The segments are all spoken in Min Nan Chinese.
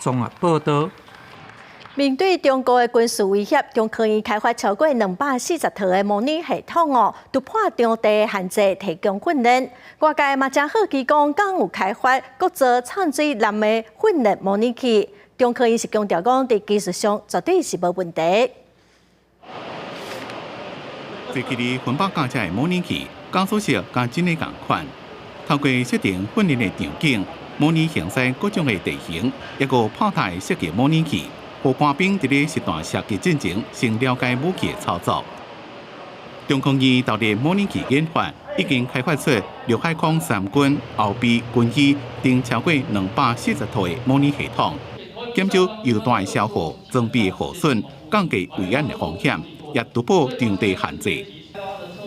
綜合報道。面對中國的軍事威脅，中科院開發超過240套的模擬系統哦，突破場地限制，提供訓練。外界嘛誠好奇講，敢有開發國造泅水艦的訓練模擬器？中科院是強調講，佇技術上絕對是無問題。坐佇分包駕駛的模擬器，駕駛室佮真的仝款，透過設定訓練的場景，模擬行駛各種的地形，抑閣炮台設計模擬器。予官兵佇咧實彈射擊進前，先了解武器的操作。中科院投入模擬器研發，已經開發出陸海空三軍後備軍醫等超過240套的模擬系統，減少油彈的消耗、裝備的耗損，降低危安的風險，也突破場地限制。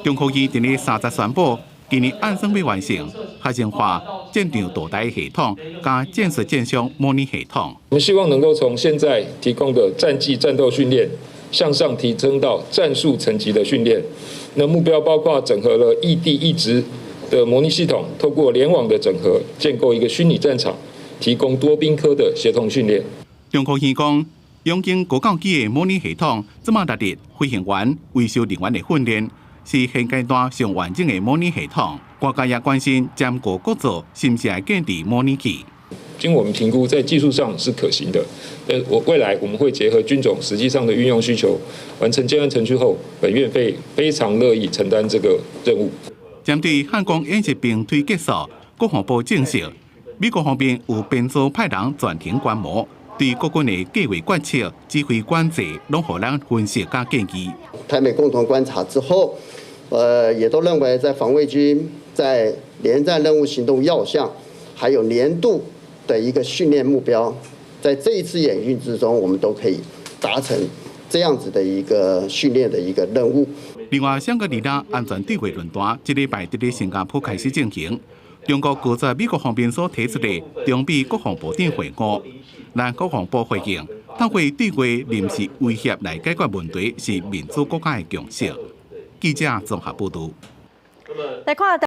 中科院佇咧3月宣布，今年按算欲完成學生化戰場導彈系統佮戰術戰傷模擬系統。我們希望能夠從現在提供的戰技戰鬥訓練，向上提升到戰術層級的訓練。那目標包括整合了異地異職的模擬系統，透過聯網的整合，建構一個虛擬戰場，提供多兵科的協同訓練。中科院講，擁經高教機的模擬系統，這馬納入飛行員、維修人員的訓練，是現階段上完整的模擬系統。外界也關心，針對國造是毋是會建置模擬器？經我們評估，在技術上是可行的。但我未來我們會結合軍種實際上的運用需求，完成建案程序後，本院會非常樂意承擔這個任務。針對漢光演習兵推結束，國防部證實，美國方面有編組派人全程觀摩，對國軍的計劃決策、指揮管制，攏予咱分析佮建議。台美共同觀察之後，也都認為在防衛軍在聯戰任務行動要項，還有年度的一個訓練目標，在這一次演訓之中，我們都可以達成這樣子的一個訓練的一個任務。另外，香格里拉安全對話論壇，這禮拜佇咧新加坡開始進行。中國拒絕美國方面所提出的中美國防部長會晤，咱國防部回應，透過對話臨時威脅來解決問題，是民主國家的共識。記者綜合報道。來看。